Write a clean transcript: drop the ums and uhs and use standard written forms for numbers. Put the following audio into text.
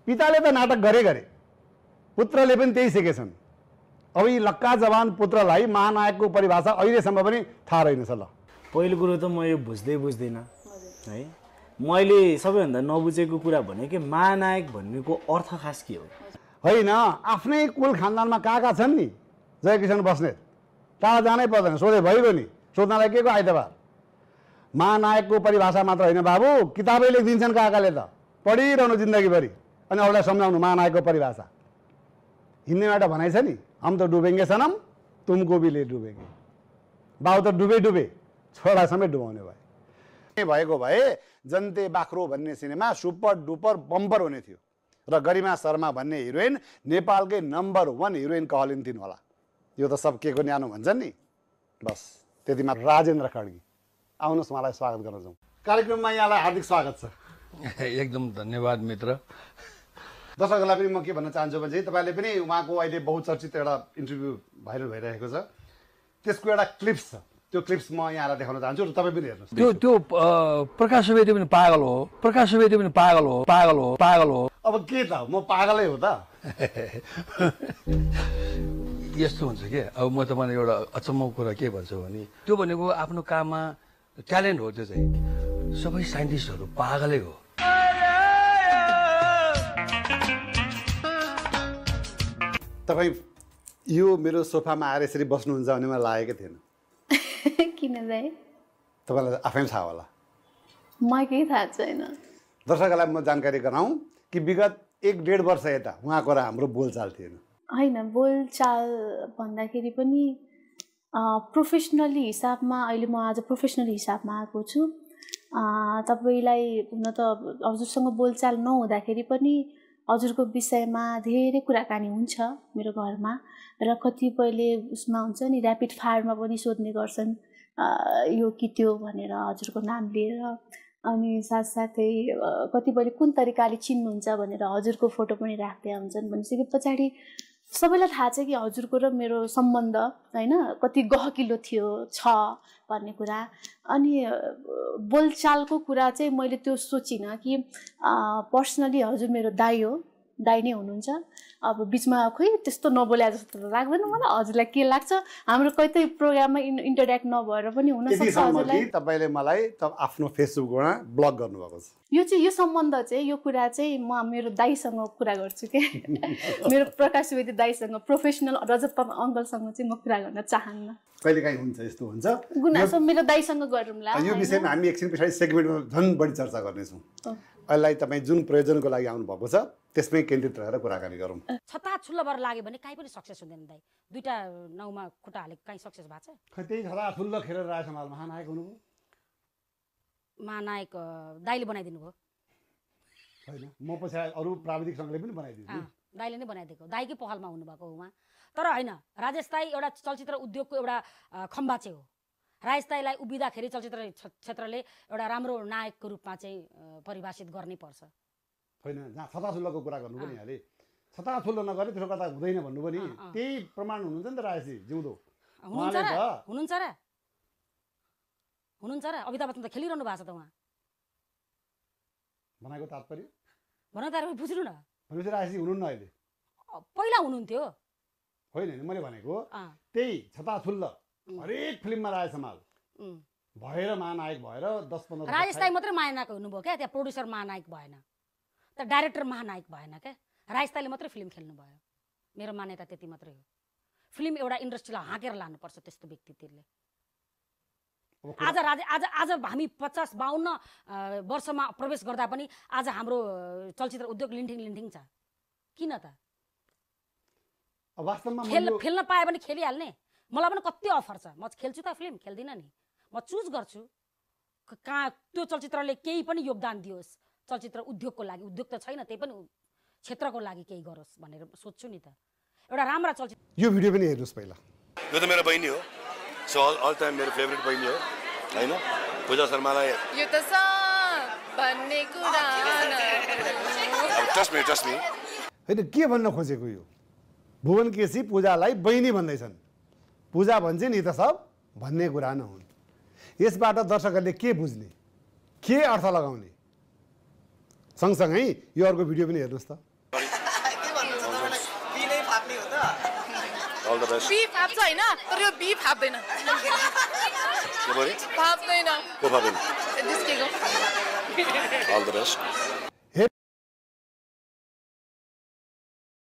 पिताले त नाटक गरे पुत्रले पनि त्यही सिकेछन्। अब यी लक्का जवान पुत्रलाई महानायकको परिभाषा अहिलेसम्म पनि थाहा रहेनछ। ल पहिलो कुरो त म यो बुझ्दिनँ है। मैले सबैभन्दा नबुझेको कुरा भने कि महानायक भन्नेको अर्थ खास के हो? होइन, आफ्नै कुल खानदानमा कहाँ छन् नि जयकिशन बस्नेत, टाढा जानै पर्दैन, सोधे भइगयो नि। सोध्नलाई के को आइतबार? महानायकको परिभाषा मात्र होइन बाबु, किताबै लेखिदिन्छन् काकाले त, पढिरहनु जिन्दगीभरि अनि अरूलाई सम्झाउनु महानायकको परिभाषा। हिन्दीमा एउटा भनाइ छ नि, हम त डुबेंगे सनम तुमको भी ले डुबेंगे। बाउ त डुबे छोरा समेत डुबाउने भएको भए जनते बाख्रो भन्ने सिनेमा सुपर डुपर बम्पर हुने थियो र गरिमा शर्मा भन्ने हिरोइन नेपालकै नम्बर 1 हिरोइन कहलिन्थिन् होला। यो त सब के को न्यानो भन्छन् नि। बस त्यति मात्र। राजेन्द्र खड्गी, आउनुहोस्, मलाई स्वागत गर्न जाउँ कार्यक्रममा। यहाँलाई हार्दिक स्वागत छ। एकदम धन्यवाद मित्र। दर्शकहरूलाई पनि म के भन्न चाहन्छु भने तपाईँले पनि उहाँको अहिले बहुचर्चित एउटा इन्टरभ्यू भाइरल भइरहेको छ, त्यसको एउटा क्लिप्स छ, त्यो क्लिप्स म यहाँलाई देखाउन चाहन्छु र तपाईँ पनि हेर्नुहोस्। त्यो प्रकाश सुवेदी पनि पागल हो, प्रकाश सुवेदी पनि पागल हो। अब के त, म पागलै हो त। यस्तो हुन्छ के, अब म तपाईँलाई एउटा अचम्मको कुरा के भन्छु भने त्यो भनेको आफ्नो काममा ट्यालेन्ट हो। त्यो चाहिँ सबै साइन्टिस्टहरू पागलै हो। तपाईँ यो मेरो सोफामा आएर यसरी बस्नुहुन्छ भने मलाई लागेकै थिएन। किन दाइ? तपाईँलाई आफै थाहा होला। मलाई केही थाहा छैन। दर्शकहरूलाई म जानकारी गराउँ कि विगत 1-1.5 वर्ष यता उहाँको र हाम्रो बोलचाल थिएन। होइन, बोलचाल भन्दाखेरि पनि प्रोफेसनली हिसाबमा अहिले म आज प्रोफेसनल हिसाबमा आएको छु। तपाईँलाई हुन त हजुरसँग बोलचाल नहुँदाखेरि पनि हजुरको विषयमा धेरै कुराकानी हुन्छ मेरो घरमा र कतिपयले उसमा हुन्छ नि ऱ्यापिड फायरमा पनि सोध्ने गर्छन् यो कि त्यो भनेर हजुरको नाम लिएर। अनि साथसाथै कतिपयले कुन तरिकाले चिन्नुहुन्छ भनेर हजुरको फोटो पनि राख्दै हुन्छन्। भनिसके पछाडि सबैलाई थाहा छ कि हजुरको र मेरो सम्बन्ध होइन कति गहकिलो छ भन्ने कुरा। अनि बोलचालको कुरा चाहिँ मैले त्यो सोचिनँ कि पर्सनली हजुर मेरो दाइ हो, दाइ नै हुनुहुन्छ। अब बिचमा खोइ त्यस्तो नबोले जस्तो त लाग्दैन मलाई। हजुरलाई के लाग्छ? हाम्रो कतै प्रोग्राममा इन्टरेक्ट नभएर पनि हुनसक्छ हजुरलाई। तपाईँले मलाई आफ्नो फेसबुकमा ब्लग गर्नुभएको छ। यो सम्बन्ध चाहिँ यो कुरा चाहिँ म मेरो दाइसँग कुरा गर्छु के मेरो प्रकाश सुवेदी दाइसँग, प्रोफेसनल रजत अङ्कलसँग चाहिँ म कुरा गर्न चाहन्न। कहिलेकाहीँ हुन्छ, यस्तो हुन्छ। गुनासो मेरो दाइसँग गरौँला। यो विषयमा हामी एकछिन पछाडि सेगमेन्टमा झन् बढी चर्चा गर्नेछौँ। अहिले तपाईँ जुन प्रयोजनको लागि आउनुभएको छ त्यसमै केन्द्रित रहेर कुराकानी गरौँ। छता छुल्लो भएर लाग्यो भने काहीँ पनि सक्सेस हुँदैन दाइ। दुईटा नाउमा खुट्टा हालेको काहीँ सक्सेस भएको छ? खै त्यही छता छुल्लो खेलेर रहेछ मलाई। महानायक हुनुभयो? महानायक दाइले बनाइदिनु भयो। होइन, म पछाडि अरू प्राविधिक सङ्घले पनि बनाइदिनु। दाइले नै बनाइदिएको, दाइकै पहलमा हुनुभएको उहाँ। तर होइन, राजेश दाइ एउटा चलचित्र उद्योगको एउटा खम्बा चाहिँ हो। राजेश दाइलाई उभिँदाखेरि चलचित्र क्षेत्रले एउटा राम्रो नायकको रूपमा चाहिँ परिभाषित गर्नै पर्छ। होइन, जहाँ छताछुल्लोको कुरा गर्नु पनि यहाँले छताछुल्लो नगरे त्यसो गर्दा हुँदैन भन्नु पनि त्यही प्रमाण हुनुहुन्छ नि त। राजेशजी जिउँदो हुनुहुन्छ र अमिताभ बच्चन त खेलिरहनु भएको छ त उहाँ। भनेको तात्पर्य बुझ्नु न। भनेपछि राजेशजी हुनुहुन्न अहिले? पहिला हुनुहुन्थ्यो। होइन, मैले भनेको त्यही छताछुल्ल हरेक फिल्ममा राजेश हमाल भएर महानायक भएर 10-15 राजेश दाइ मात्रै महानायक हुनुभयो क्या, त्यहाँ प्रोड्युसर महानायक भएन, त डाइरेक्टर महानायक भएन क्या। राजेश दाइले मात्रै फिल्म खेल्नु भयो। मेरो मान्यता त्यति मात्रै हो। फिल्म एउटा इन्डस्ट्रीलाई हाँकेर लानुपर्छ त्यस्तो व्यक्तित्वले। आज हामी 50-52 वर्षमा प्रवेश गर्दा पनि आज हाम्रो चलचित्र उद्योग लिन्ठिङ छ। किन त? वास्तवमा खेल्न पाए पनि खेलिहाल्ने। मलाई पनि कति अफर छ, म खेल्छु त फिल्म, खेल्दिनँ नि। म चुज गर्छु कहाँ त्यो चलचित्रले केही पनि योगदान दियोस् चलचित्र उद्योगको लागि। उद्योग त छैन, त्यही पनि क्षेत्रको लागि केही गरोस् भनेर सोध्छु नि त। एउटा राम्रा चलचित्र। यो भिडियो पनि हेर्नुहोस् पहिला। यो त मेरो बहिनी हो, सो अल टाइम मेरो फेभरेट बहिनी हो हैन। पूजा शर्मालाई यो त स भन्ने कुरा अब ट्रस्ट मी हैन के भन्न खोजेको यो भुवन केसी पूजालाई बहिनी भन्दैछन्। पूजा भन्छ नि त सब भन्ने कुरा नहुन्। यसबाट दर्शकहरूले के बुझ्ने, के अर्थ लगाउने? सँगसँगै यो अर्को भिडियो पनि हेर्नुहोस् त। अल द बेस्ट बी फाप्छ होइन तर यो बी फाप्दैन के भयो फाप्दैन को फाप्दैन निस्केको अल द बेस्ट